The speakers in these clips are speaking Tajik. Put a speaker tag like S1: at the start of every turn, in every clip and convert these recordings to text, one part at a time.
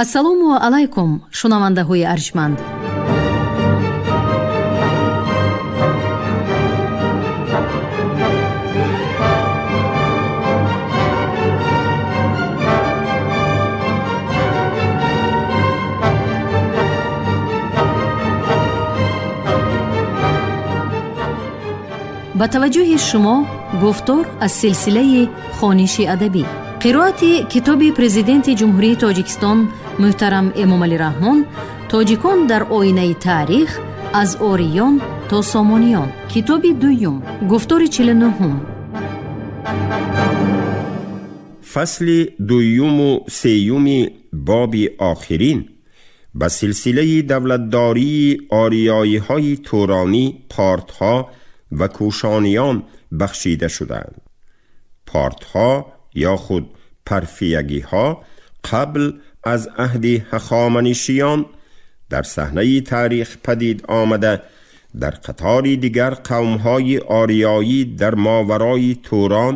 S1: Ассалому алайкум, шунавандаҳои арҷманд. Ба таваҷҷӯҳи шумо гуфтор аз силсилаи хониши адабӣ, қироати китоби Президенти Ҷумҳурии Тоҷикистон муҳтарам Эмомалӣ Раҳмон «Тоҷикон дар оинаи таърих: аз ориён то сомониён», китоби дуюм, гуфтори 49-ҳум.
S2: Фасли дуюму сеюми боби охирин ба силсилаи давлатдории ориёиҳои туронӣ, портҳо ва кӯшониён бахшида шудаанд. Портҳо ё худ парфиягиҳо қабл аз аҳди ҳахоманишиён дар саҳнаи таърих падид омада, дар қатори дигар қавмҳои ориёӣ дар моварои Турон,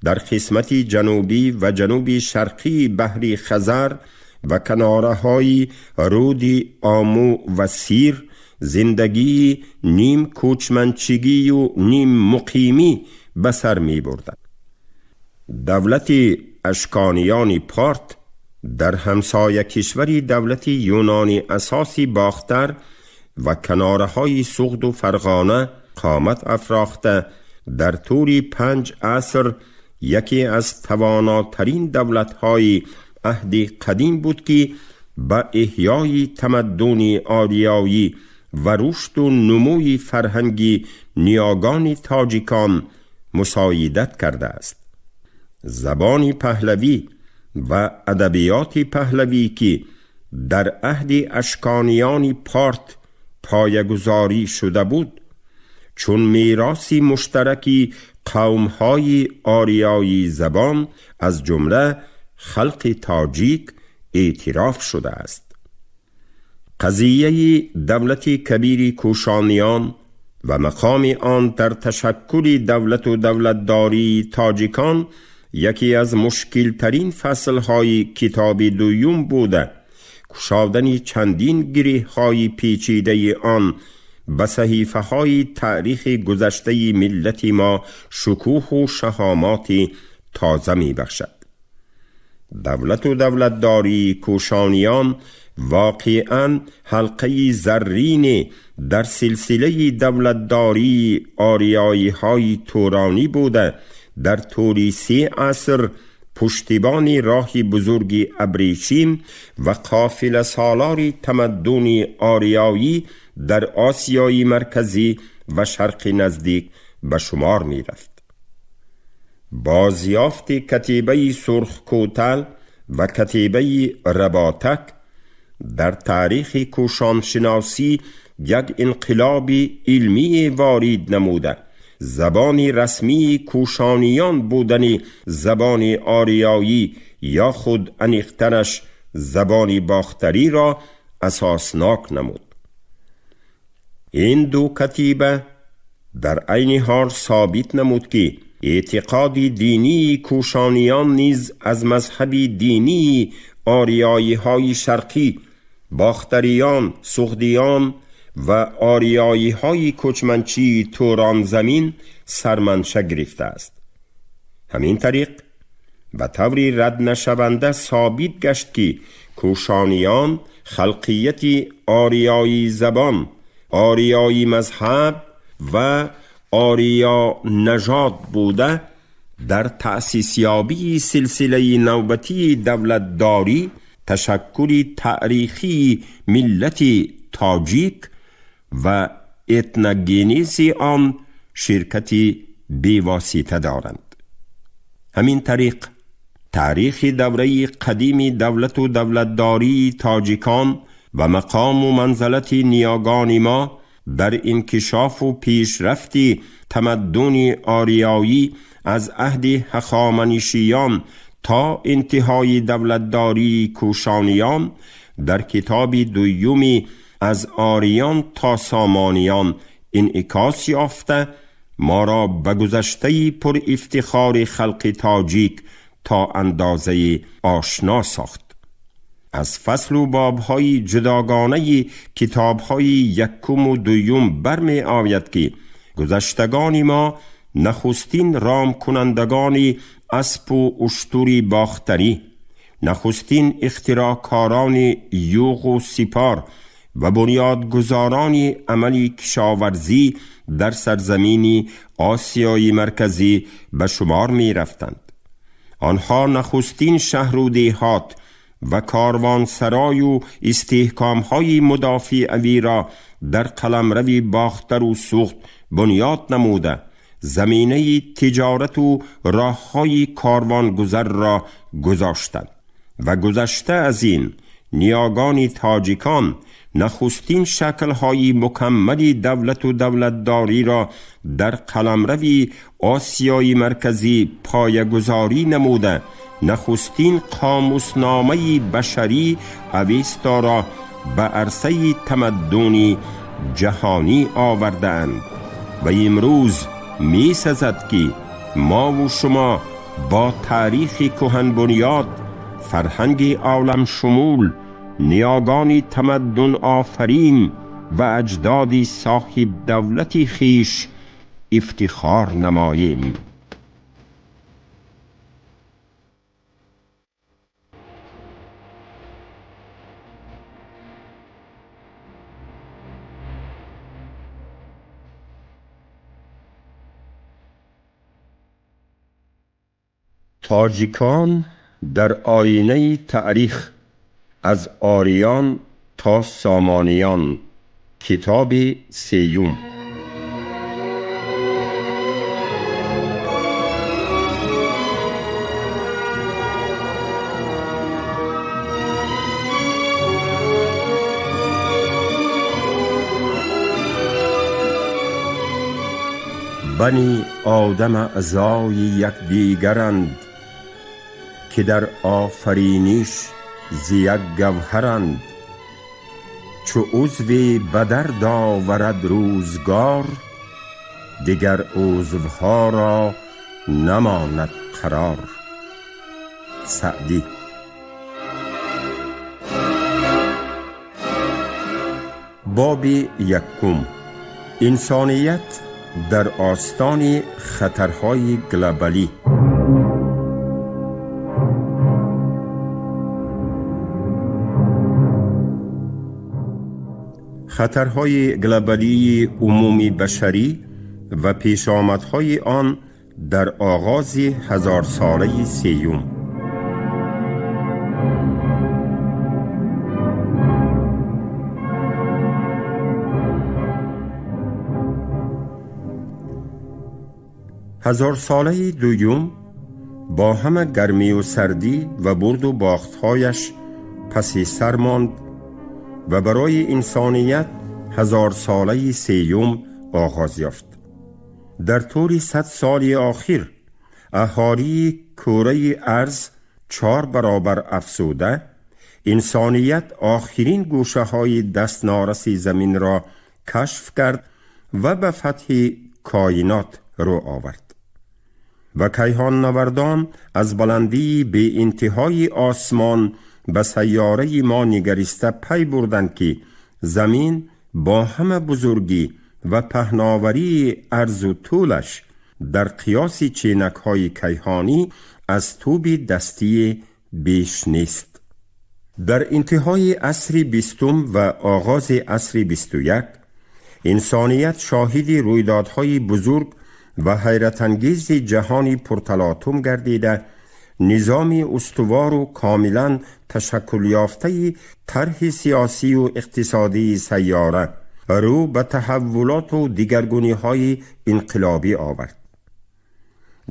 S2: дар қисмати ҷанубӣ ва ҷануби шарқии баҳри Хазар ва канораҳои руди Омӯ ва Сир зиндагии ним кӯчманчигию ним муқимӣ ба сар мебурданд. Давлати Ашкониёни Порт дар ҳамсоя кишвари давлати юнони асоси Бохтар ва канораҳои Суғду Фарғона қомат афрохта, дар тӯли 5 аср яке аз тавонотарин давлатҳои аҳди қадим буд, ки ба эҳёи тамаддуни ориёӣ ва рушду нумӯи фарҳанги ниёгони тоҷикон мусоидат кардааст. Забони паҳлавӣ ва адабиёти паҳлавӣ, ки дар аҳди Ашкониёни Порт поягузорӣ шуда буд, чун мероси муштараки қавмҳои ориёии забон, аз ҷумла халқи тоҷик, эътироф шудааст. Қазияи давлати кабири кӯшониён ва мақоми он дар ташаккули давлату давлатдории тоҷикон яке аз мушкилтарин фаслҳои китоби дуюм буда, кушодани чандин гиреҳҳои печидаи он ба саҳифаҳои таърихи гузаштаи миллати мо шукӯҳу шаҳомоти тоза мебахшад. Давлату давлатдории кӯшониён воқеан ҳалқаи заррине дар силсилаи давлатдории ориёиҳои туронӣ буда, дар тӯли 3 аср пуштибони роҳи бузурги абрешим ва қофиласолори тамаддуни ориёӣ дар Осиёи Марказӣ ва Шарқи Наздик ба шумор мерафт. Бозёфти катибаи Сурхкӯтал ва катибаи Работак дар таърихи кӯшоншиносӣ як инқилоби илмӣ ворид намуда, забони расмии кӯшониён будани забони ориёӣ ё худ аниқтараш забони бохтариро асоснок намуд. Ин ду катиба дар айни ҳол собит намуд, ки эътиқоди динии кӯшониён низ аз мазҳаби динии ориёиҳои шарқӣ, бохтариён, суғдиён ва ориёиҳои кӯчманчии Туронзамин сарманша гирифтааст. Ҳамин тариқ ба таври раднашаванда собит гашт, ки кӯшониён халқияти ориёии забон, ориёии мазҳаб ва ориё нажод буда, дар таъсисёбии силсилаи навбатии давлатдорӣ, ташаккули таърихии миллати тоҷик ва этногенези он ширкати бевосита доранд. Ҳамин тариқ таърихи давраи қадими давлату давлатдории тоҷикон ва мақому манзалати ниёгони мо дар инкишофу пешрафти тамаддуни ориёӣ аз аҳди ҳахоманишиён то интиҳои давлатдории кӯшониён дар китоби дуюми «Аз ориён то сомониён» инъикос ёфта, моро ба гузаштаи пурифтихори халқи тоҷик то андозаи ошно сохт. Аз фасл у бобҳои ҷудогонаи китобҳои якуму дуюм бармеояд, ки гузаштагони мо нахустин ромкунандагони аспу уштури бохтарӣ, нахустин ихтироъкорони юғу сипор ва бунёдгузорони амали кишоварзӣ дар сарзамини Осиёи Марказӣ ба шумор мерафтанд. Онҳо нахустин шаҳру деҳот ва корвонсарою истиҳкомҳои мудофиавиро дар қаламрави Бохтару Суғд бунёд намуда, заминаи тиҷорату роҳҳои корвонгузарро гузоштанд. Ва гузашта аз ин, ниёгони тоҷикон нахустин шаклҳои мукаммали давлату давлатдориро дар қаламрави Осиёи Марказӣ поягузорӣ намуда, нахустин қомусномаи башарӣ Авесторо ба арсаи тамаддуни ҷаҳонӣ овардаанд. Ва имрӯз месазад, ки мову шумо бо таърихи кӯҳанбунёд, фарҳанги оламшумул, ниёгони тамаддунофарин ва аҷдоди соҳибдавлати хиш ифтихор намоем. Тоҷикон дар оинаи таърих аз ориён то сомониён. Китоби сеюм. Бани Одам аъзои якдигаранд, ки дар офариниш зи як гавҳаранд. Чу узве ба дард оварад рӯзгор, дигар узвҳоро намонад қарор. Саъдӣ. Боби якум. Инсоният дар остони хатарҳои глобалӣ. Хатарҳои глобалии умуми башарӣ ва пешомадҳои он дар оғози ҳазорсолаи сеюм. Ҳазорсолаи дуюм бо ҳама гармию сардӣ ва бурду бохтҳояш паси сар монд ва барои инсоният ҳазорсолаи сеюм оғоз ёфт. Дар тӯли 100 соли охир аҳолии кӯраи арз 4 баробар афзуда, инсоният охирин гӯшаҳои дастнораси заминро кашф кард ва ба фатҳи коинот рӯ овард. Ва кайҳоннавардон аз баландии беинтиҳои осмон ба сайёраи мо нигариста пай бурданд, ки замин бо ҳама бузургӣ ва паҳноварии арзу тӯлаш дар қиёси ченакҳои кайҳонӣ аз тӯби дастии беш нест. Дар интиҳои асри бистум ва оғози асри 21 инсоният шоҳиди рӯйдодҳои бузург ва ҳайратангези ҷаҳони пурталотум гардида, низоми устувору комилан ташаккулёфтаи тарҳи сиёсию иқтисодии сайёра рӯ ба таҳаввулоту дигаргуниҳои инқилобӣ овард.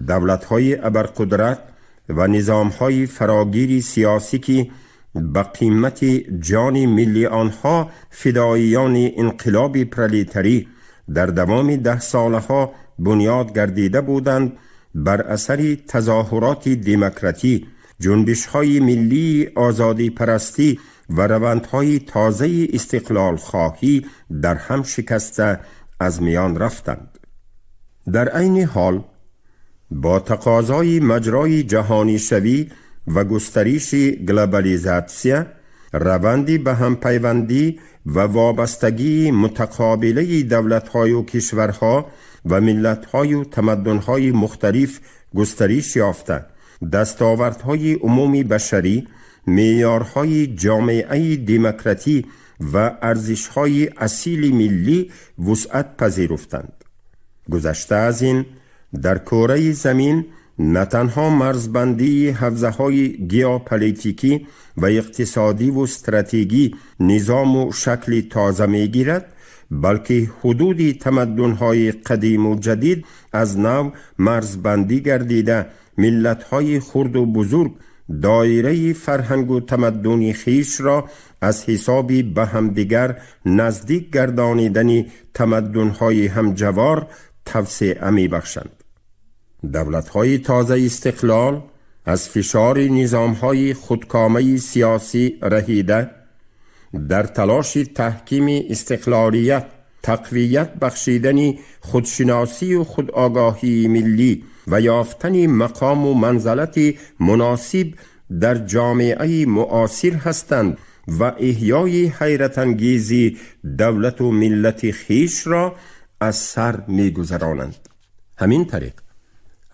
S2: Давлатҳои абарқудрат ва низомҳои фарогири сиёсӣ, ки ба қимати ҷони миллионҳо фидоиёни инқилоби пролетарӣ дар давоми даҳсолаҳо бунёд гардида буданд, бар асари тазоҳуроти демократӣ, ҷунбишҳои миллии озодипарастӣ ва равандҳои тозаи истиқлолхоҳӣ дар ҳам шикаста аз миён рафтанд. Дар айни ҳол бо тақозои маҷрои ҷаҳонишавӣ ва густариши глобализатсия Раванди ба ҳампайвандӣ ва вобастагии мутақобилаи давлатҳою кишварҳо ва миллатҳою тамаддунҳои мухталиф густариш ёфта, дастовардҳои умуми башарӣ, меъёрҳои ҷомеаи демократӣ ва арзишҳои асили миллӣ вусъат пазируфтанд. Гузашта аз ин, дар кураи замин на танҳо марзбандии ҳавзаҳои геополитикӣ ва иқтисодиву стратегӣ низому шакли тоза мегирад, балки ҳудуди тамаддунҳои қадиму ҷадид аз нав марзбандӣ гардида, миллатҳои хурду бузург доираи фарҳангу тамаддуни хишро аз ҳисоби ба ҳамдигар наздик гардонидани тамаддунҳои ҳамҷавор тавсеа мебахшанд. Давлатҳои тозаистиқлол аз фишори низомҳои худкомаи сиёсӣ раҳида, дар талоши таҳкими истиқлолият, тақвият бахшидани худшиносию худогоҳии миллӣ ва ёфтани мақому манзалати муносиб дар ҷомеаи муосир ҳастанд ва эҳёи ҳайратангези давлату миллати хишро аз сар мегузаронанд. Ҳамин тариқ,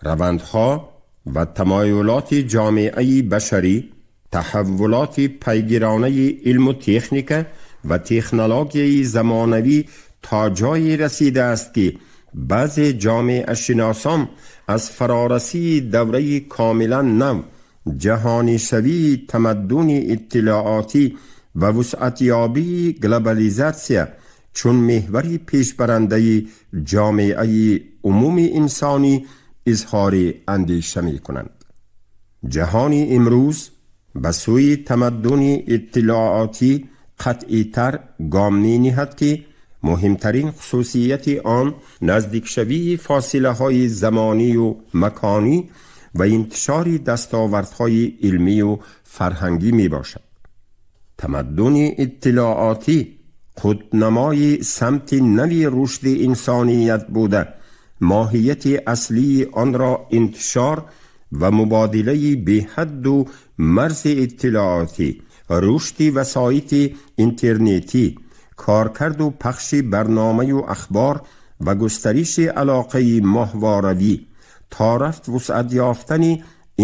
S2: равандҳо ва тамоюлоти ҷомеаи башарӣ, таҳаввулоти пайгиронаи илму техника ва технологияи замонавӣ то ҷое расидааст, ки баъзе ҷомеашиносон аз фарорасии давраи комилан нав, ҷаҳонишавии тамаддуни иттилоотӣ ва вусъатёбии глобализатсия чун меҳвари пешбарандаи ҷомеаи умуми инсонӣ изҳори андеша мекунанд. Ҷаҳони имрӯз ба сӯи тамаддуни иттилоотӣ қатъитар гом мениҳад, ки муҳимтарин хусусияти он наздикшавии фосилаҳои замонию маконӣ ва интишори дастовардҳои илмию фарҳангӣ мебошад. Тамаддуни иттилоотӣ қутбнамои самти нави рушди инсоният буда, моҳияти аслии онро интишор ва мубодилаи беҳадду марзи иттилоотӣ, рушди васоити интернетӣ, коркарду пахши барномаю ахбор ва густариши алоқаи моҳворавӣ, то рафт вусъат ёфтани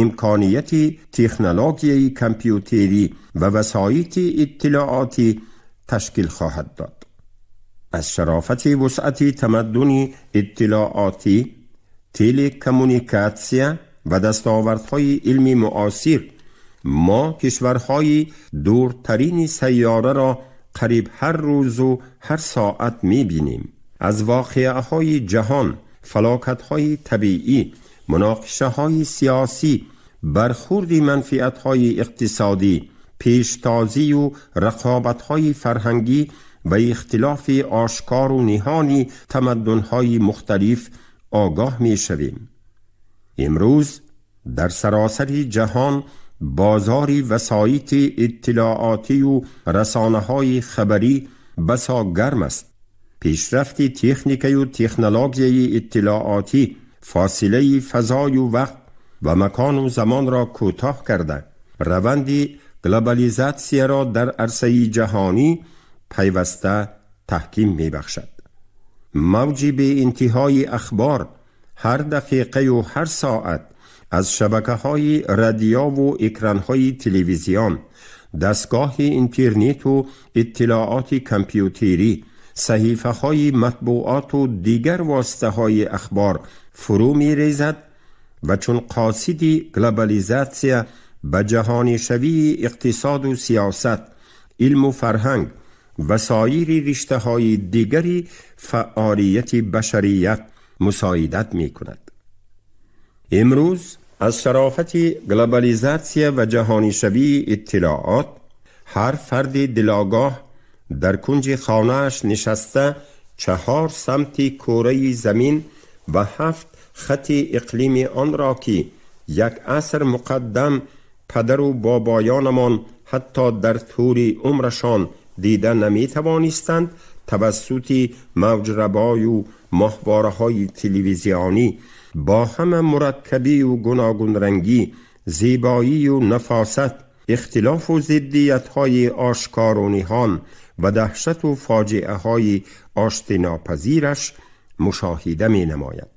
S2: имконияти технологияи компютерӣ ва васоити иттилоотӣ ташкил хоҳад дод. Аз шарофати вусъати тамаддуни иттилоотӣ, телекоммуникатсия ва дастовардҳои илми муосир мо кишварҳои дуртарини сайёраро қариб ҳар рӯзу ҳар соат мебинем, аз воқеаҳои ҷаҳон, фалокатҳои табиӣ, муноқишаҳои сиёсӣ, бархурди манфиатҳои иқтисодӣ, пештозию рақобатҳои фарҳангӣ ва ихтилофи ошкору ниҳони тамаддунҳои мухталиф огоҳ мешавем. Имрӯз дар саросари ҷаҳон бозори васоити иттилоотию расонаҳои хабарӣ басо гарм аст. Пешрафти техникаю технологияи иттилоотӣ фосилаи фазою вақт ва макону замонро кӯтоҳ карда, раванди глобализатсияро дар арсаи ҷаҳонӣ пайваста таҳким мебахшад. Мавҷи беинтиҳои ахбор ҳар дақиқаю ҳар соат аз шабакаҳои радиову экранҳои телевизион, дастгоҳи интернету иттилооти компютерӣ, саҳифаҳои матбуоту дигар воситаҳои ахбор фурӯ мерезад ва чун қосиди глобализатсия ба ҷаҳонишавии иқтисоду сиёсат, илму фарҳанг ва соири риштаҳои дигари фаъолияти башарият мусоидат мекунад. Имрӯз аз шарофати глобализатсия ва ҷаҳонишавии иттилоот ҳар фарди дилогоҳ дар кунҷи хонааш нишаста чаҳор самти кураи замин ва ҳафт хати иқлими онро, ки як аср муқаддам падару бобоёнамон ҳатто дар тӯли умрашон дида наметавонистанд, тавассути мавҷрабою моҳвораҳои телевизионӣ бо ҳама мураккабию гуногунрангӣ, зебоию нафосат. اختلاف و ضدیت های آشکار و نهان و دهشت و فاجعه های آشتیناپذیرش مشاهده می نماید.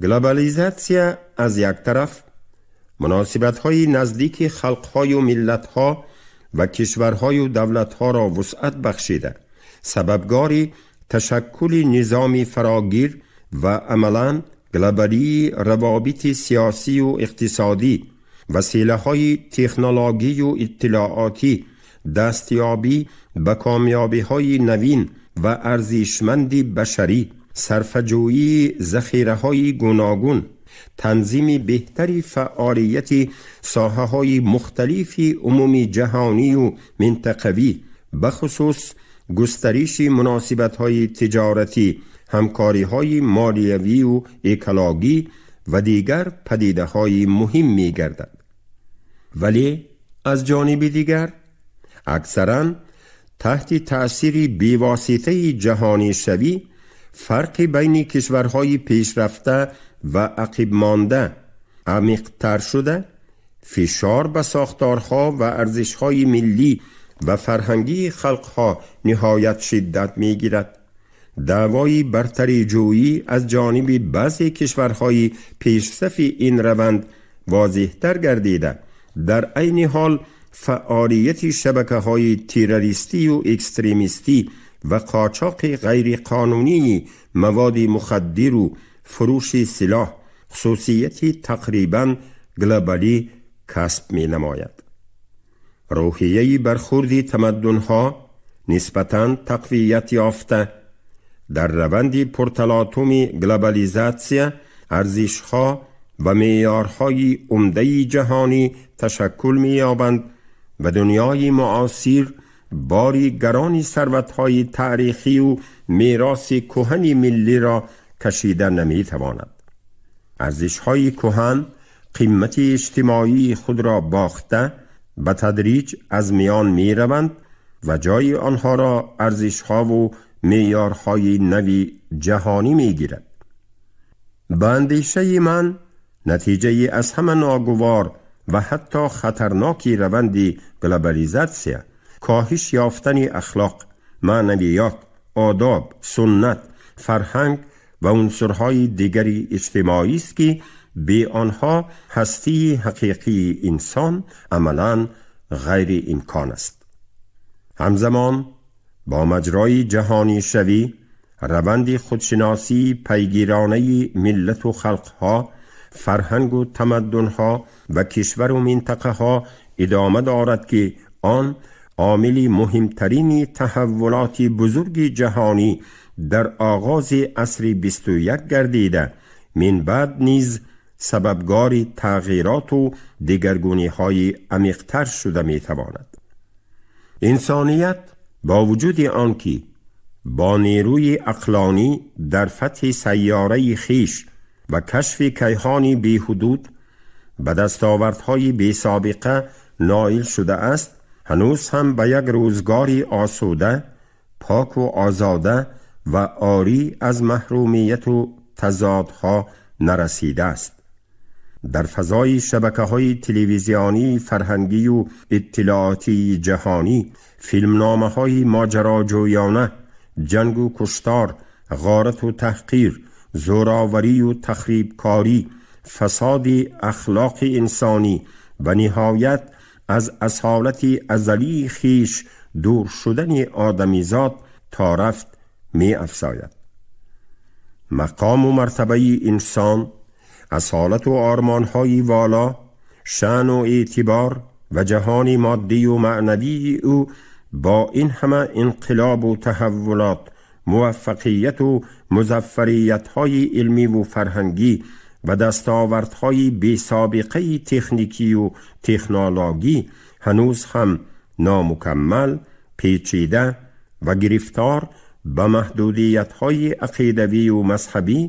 S2: گلوبالیزاسیا از یک طرف مناسبت های نزدیک خلق های و ملت ها و کشورهای و دولت ها را وسعت بخشیده، سببگاری تشکل نظام فراگیر و عملاً глобалии равобити сиёсию иқтисодӣ, василаҳои технологию иттилоотӣ, дастёбӣ ба комёбиҳои навин ва арзишманди башарӣ, сарфаҷӯии захираҳои гуногун, танзими беҳтари фаъолияти соҳаҳои мухталифи умумиҷаҳонию минтақавӣ, бахусус густариши муносибатҳои тиҷоратӣ, ҳамкориҳои молиявию экологӣ ва дигар падидаҳои муҳим мегардад. Вале аз ҷониби дигар аксаран таҳти таъсири бевоситаи ҷаҳонишавӣ фарқи байни кишварҳои пешрафта ва ақибмонда амиқтар шуда, фишор ба сохторҳо ва арзишҳои миллӣ ва фарҳангии халқҳо ниҳоят шиддат мегирад. Даъвои бартариҷӯӣ аз ҷониби баъзе кишварҳои пешсафи ин раванд возеҳтар гардида, дар айни ҳол фаъолияти шабакаҳои террористию экстремистӣ ва қочоқи ғайриқонунии маводи мухаддиру фурӯши силоҳ хусусияти тақрибан глобалӣ касб менамояд. Рӯҳияи бархурди тамаддунҳо нисбатан тақвият ёфта, дар раванди пурталотуми глобализатсия арзишҳо ва меъёрҳои умдаи ҷаҳонӣ ташаккул меёбанд ва дунёи муосир бори гарони сарватҳои таърихию мероси кӯҳани миллиро кашида наметавонад. Арзишҳои кӯҳан қимати иҷтимоии худро бохта, ба тадриҷ аз миён мераванд ва ҷои онҳоро арзишҳову меъёрҳои нави ҷаҳонӣ мегирад. Ба андешаи ман, натиҷаи аз ҳама ногувор ва ҳатто хатарноки раванди глобализатсия коҳиш ёфтани ахлоқ, маънавиёт, одоб, суннат, фарҳанг ва унсурҳои дигари иҷтимоист, ки бе онҳо ҳастии ҳақиқии инсон амалан ғайриимкон аст. Ҳамзамон бо маҷрои ҷаҳонишавӣ раванди худшиносии пайгиронаи миллату халқҳо, фарҳангу тамаддунҳо ва кишвару минтақаҳо идома дорад, ки он омили муҳимтарини таҳаввулоти бузурги ҷаҳонӣ дар оғози асри 21 гардида, минбаъд низ сабабгори тағйироту дигаргуниҳои амиқтар шуда метавонад. Инсоният бо вуҷуди он ки бо нерӯи ақлонӣ дар фатҳи сайёраи хиш ва кашфи кайҳони беҳудуд ба дастовардҳои бесобиқа ноил шудааст, ҳанӯз ҳам ба як рӯзгори осуда, поку озода ва орӣ аз маҳрумияту тазодҳо нарасидааст. Дар фазои шабакаҳои телевизионии фарҳангию иттилоотии ҷаҳонӣ филмномаҳои моҷароҷӯёна, ҷангу куштор, ғорату таҳқир, зӯроварию тахрибкорӣ, фасоди ахлоқи инсонӣ ва ниҳоят аз асолати азалии хиш дур шудани одамизод то рафт меафзояд. Мақому мартабаи инсон, асолату ормонҳои воло, шаъну эътибор ва ҷаҳони моддию маънавии ӯ бо ин ҳама инқилобу таҳаввулот, муваффақияту музаффариятҳои илмиву фарҳангӣ ва дастовардҳои бесобиқаи техникию технологӣ ҳанӯз ҳам номукаммал, печида ва гирифтор ба маҳдудиятҳои ақидавию мазҳабӣ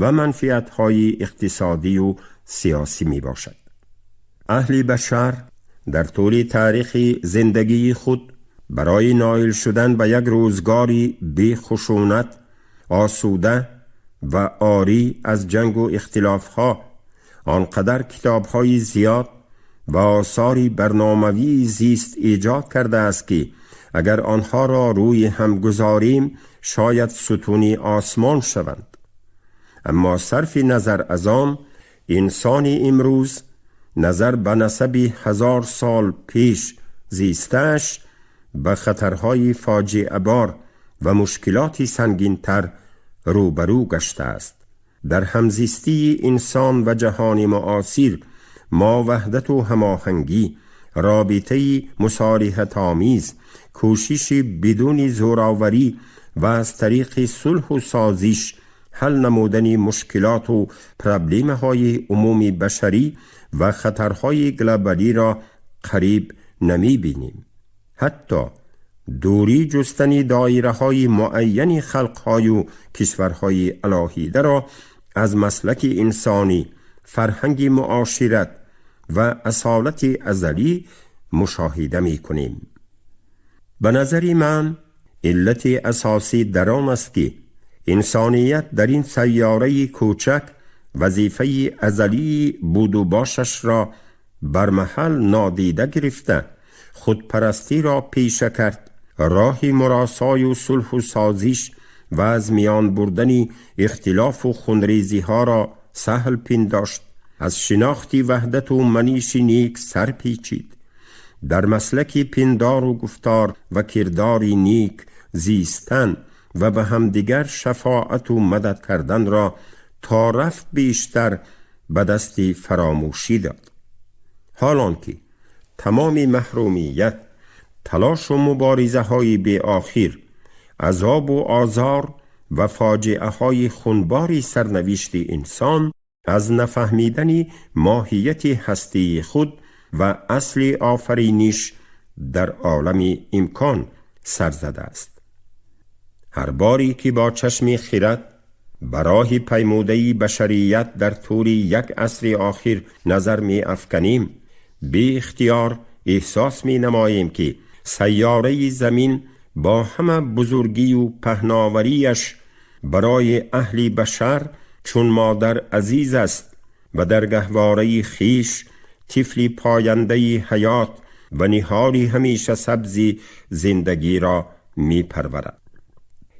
S2: ва манфиатҳои иқтисодию сиёсӣ мебошад. Аҳли башар дар тӯли таърихи зиндагии худ барои ноил шудан ба як рӯзгори бехушунат, осуда ва орӣ аз ҷангу ихтилофҳо он қадар китобҳои зиёд و آثاری برناموی زیست ایجاد کرده است که اگر آنها را روی هم گذاریم شاید ستونی آسمان شوند. اما صرف نظر از آن، انسان امروز نظر به نسب 1000 سال پیش زیستش به خطرهای فاجعه بار و مشکلات سنگین‌تر روبرو گشته است. در همزیستی انسان و جهان معاصر ما وحدت و هماهنگی، رابطه مصالحت آمیز، کوشش بدون زوراوری و از طریق صلح و سازش حل نمودن مشکلات و پرابلم های عمومی بشری و خطرهای گلوبالی را قریب نمی بینیم. حتی دوری جستن دایره های معین خلق های و کشورهای علاهیده را از مسلک انسانی، فرهنگ معاشرت و اصالت ازلی مشاهده می کنیم. به نظر من علت اساسی در آن است که انسانیت در این سیاره کوچک وظیفه ازلی بود و باشش را بر محل نادیده گرفته، خودپرستی را پیشه کرد، راه مراسای و صلح و سازش و از میان بردن اختلاف و خونریزی ها را سهل پنداشت، از شناخت وحدت و منیش نیک سر پیچید، در مسلک پندار و گفتار و کردار نیک زیستن و به همدیگر شفاعت و مدد کردن را تا رفت بیشتر به دست فراموشی داد. حالان که تمام محرومیت، تلاش و مبارزه های بی آخر، عذاب و آزار و فاجعه های خونباری سرنوشت انسان از نفهمیدن ماهیت هستی خود و اصل آفرینش در عالم امکان سر زده است. هر باری که با چشم خیرت براه پیموده بشریت در طول یک عصر آخر نظر می افکنیم، بی اختیار احساس می نماییم که سیاره زمین با همه بزرگی و پهناوریش برای اهل بشر چون مادر عزیز است و در گهواره خیش طفل پاینده حیات و نهالی همیشه سبزی زندگی را می پرورد.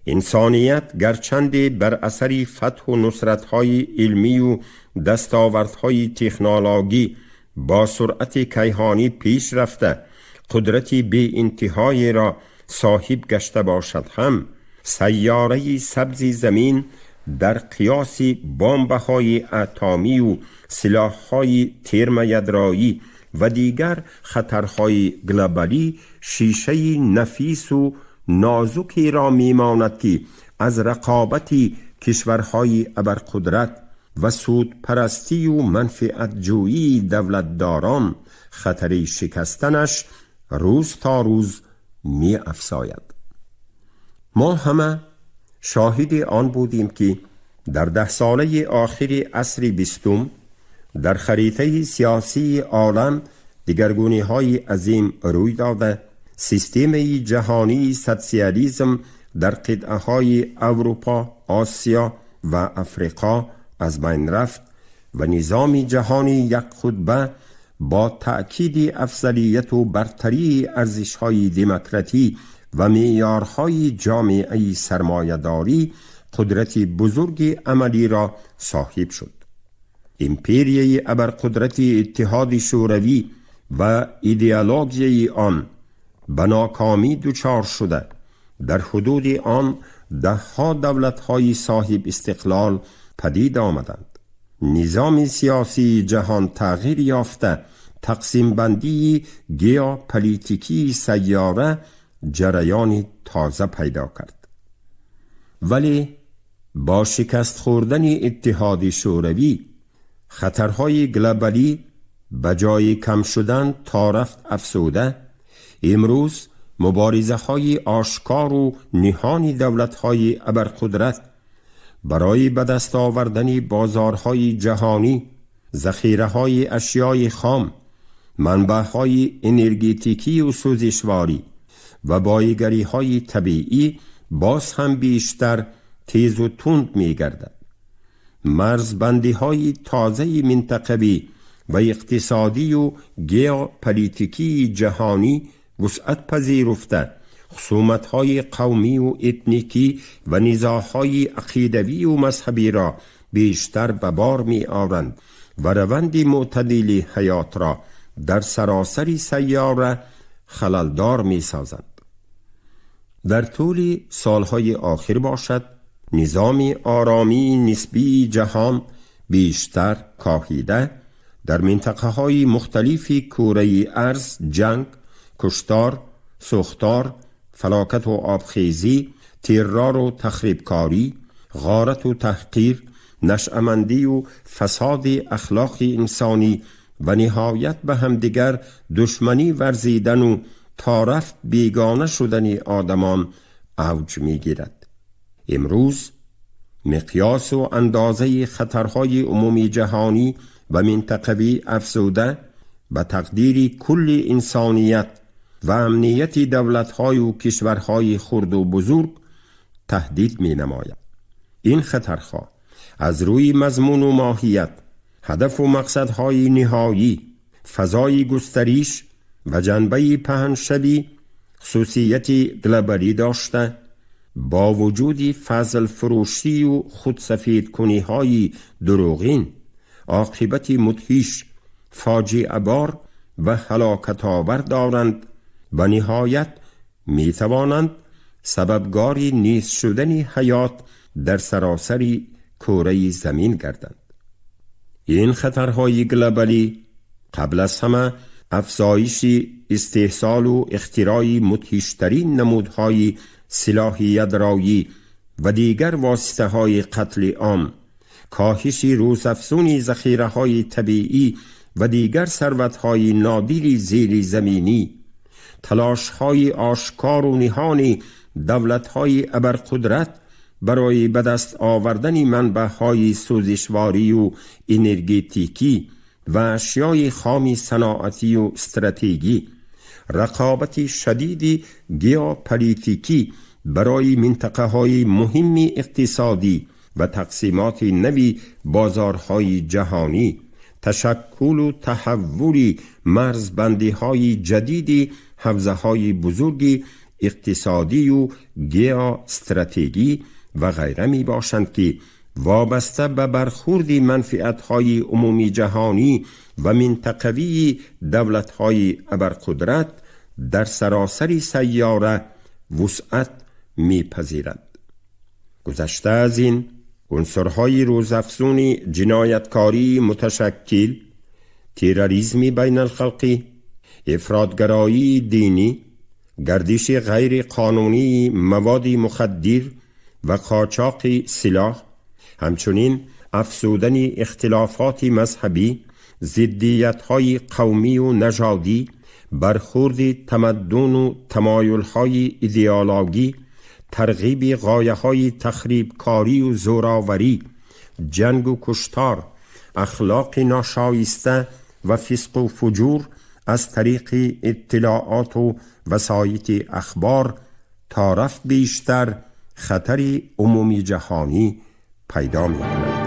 S2: انسانیت گرچند بر اثر فتح و نصرت‌های علمی و دستاوردهای تکنولوژی با سرعت کیهانی پیش رفته، قدرت بی انتهای را صاحب گشته باشد، هم سیاره سبز زمین در قیاس بمب‌های اتمی و سلاح‌های ترمویدرایی و دیگر خطرهای گلوبالی شیشه نفیس و نازکی را می‌ماند که از رقابت کشورهای ابرقدرت و سودپرستی و منفعت جویی دولتداران خطر شکستنش روز تا روز می افزاید. ما همه شاهد آن بودیم که در 10 ساله آخر عصر 20 در خریطه سیاسی عالم دگرگونی‌های عظیم روی داده، سیستم جهانی سوسیالیسم در قطعه‌های اروپا، آسیا و افریقا از بین رفت و نظام جهانی یک قطبه با تأکید افضلیت و برتری ارزش‌های دموکراتی و معیارهای جامعه سرمایه‌داری قدرت بزرگ عملی را صاحب شد. امپریه ابرقدرت اتحاد شوروی و ایدئولوژی آن به ناکامی دچار شده، در حدود آن دهها دولت‌های صاحب استقلال پدید آمدند. نظام سیاسی جهان تغییر یافته، تقسیم بندی گیوپلیتیکی سیاره جریان تازه پیدا کرد. ولی با شکست خوردن اتحاد شوروی، خطرهای گلوبالی به جای کم شدن تا رفت افزوده، امروز مبارزه های آشکار و نهان دولت های ابرقدرت برای به دست آوردن بازارهای جهانی، ذخیره های اشیای خام، منبعهای انرژتیکی و سوزشواری و بایگری های طبیعی باز هم بیشتر تیز و تند می گردد. مرزبندی های تازه منطقوی و اقتصادی و گئوپلیتیکی جهانی وسعت پذیرفته، خصومت‌های قومی و اتنیکی و نزاع‌های عقیدوی و مذهبی را بیشتر به بار می آورند و روند معتدل حیات را در سراسر سیاره خللدار می سازند. در طول سالهای آخر باشد نظام آرامی نسبی جهان بیشتر کاهیده، در منطقه های مختلف کره ارض جنگ، کشتار، سوختار، فلاکت و آبخیزی، ترور و تخریبکاری، غارت و تحقیر، نشأمندی و فساد اخلاق انسانی و نهایت به همدیگر دشمنی ورزیدن و تا رفت بیگانه شدن آدمان اوج میگیرد. امروز مقیاس و اندازه خطرهای عمومی جهانی و منطقوی افزوده به تقدیر کل انسانیت و امنیت دولت‌های و کشورهای خرد و بزرگ تهدید می‌نماید. این خطرها از روی مضمون و ماهیت، هدف و مقصدهای نهایی، فضای گستریش و جنبه پهنشوی خصوصیت گلوبالی داشته، با وجود فضل فروشی و خودسفید کنی های دروغین، عاقبت مدهش، فاجعه بار و هلاکت آور دارند و نهایت می توانند سببگار نیست شدن حیات در سراسر کره زمین گردند. این خطرهای گلوبالی قبل از همه افزایش استحصال و اختراع مدهشترین نمودهای سلاح یدرایی و دیگر واسطه های قتل عام، کاهش روزافزون ذخیره های طبیعی و دیگر ثروت های نادر زیر زمینی، تلاش های آشکار و نهان دولت های ابرقدرت برای به دست آوردن منبع های سوزشواری و انرژتیکی و اشیای خام صنعتی و استراتژی، رقابت شدید گئوپلیتیکی برای منطقه های مهم اقتصادی و تقسیمات نوی بازارهای جهانی، تشکل و تحول مرزبندی های جدید حوزه های بزرگ اقتصادی و گئواستراتژی و غیره می باشند که وابسته به برخورد منفعت های عمومی جهانی و منطقوی دولت های ابرقدرت در سراسر سیاره وسعت میپذیرد. گذشته از این، عنصرهای روزافزون جنایتکاری متشکل، تروریسم بین الخلقی، افراطگرایی دینی، گردش غیر قانونی مواد مخدر و قاچاق سلاح، همچنین افزودن اختلافات مذهبی، ضدیت‌های قومی و نژادی، برخورد تمدن و تمایل‌های ایدئولوژی، ترغیب غایه‌های تخریبکاری و زوراوری، جنگ و کشتار، اخلاق ناشایسته و فسق و فجور از طریق اطلاعات و وسایط اخبار تا رفت بیشتر خطر عمومی جهانی پیدا می‌کند.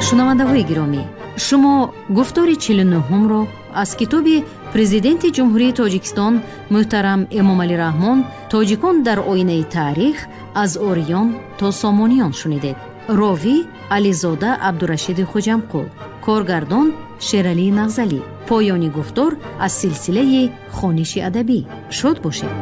S1: Шунавандаҳои гиромӣ, шумо гуфтори 49-ҳумро аз китоби Президенти Ҷумҳурии Тоҷикистон муҳтарам Эмомалӣ Раҳмон «Тоҷикон дар оинаи таърих аз ориён то сомониён» шунидед. Ровӣ Ализода Абдурашиди Хуҷамқул, коргардон Шералии Нағзалӣ. Поёни гуфтор аз силсилаи хониши адабӣ. Шод бошед.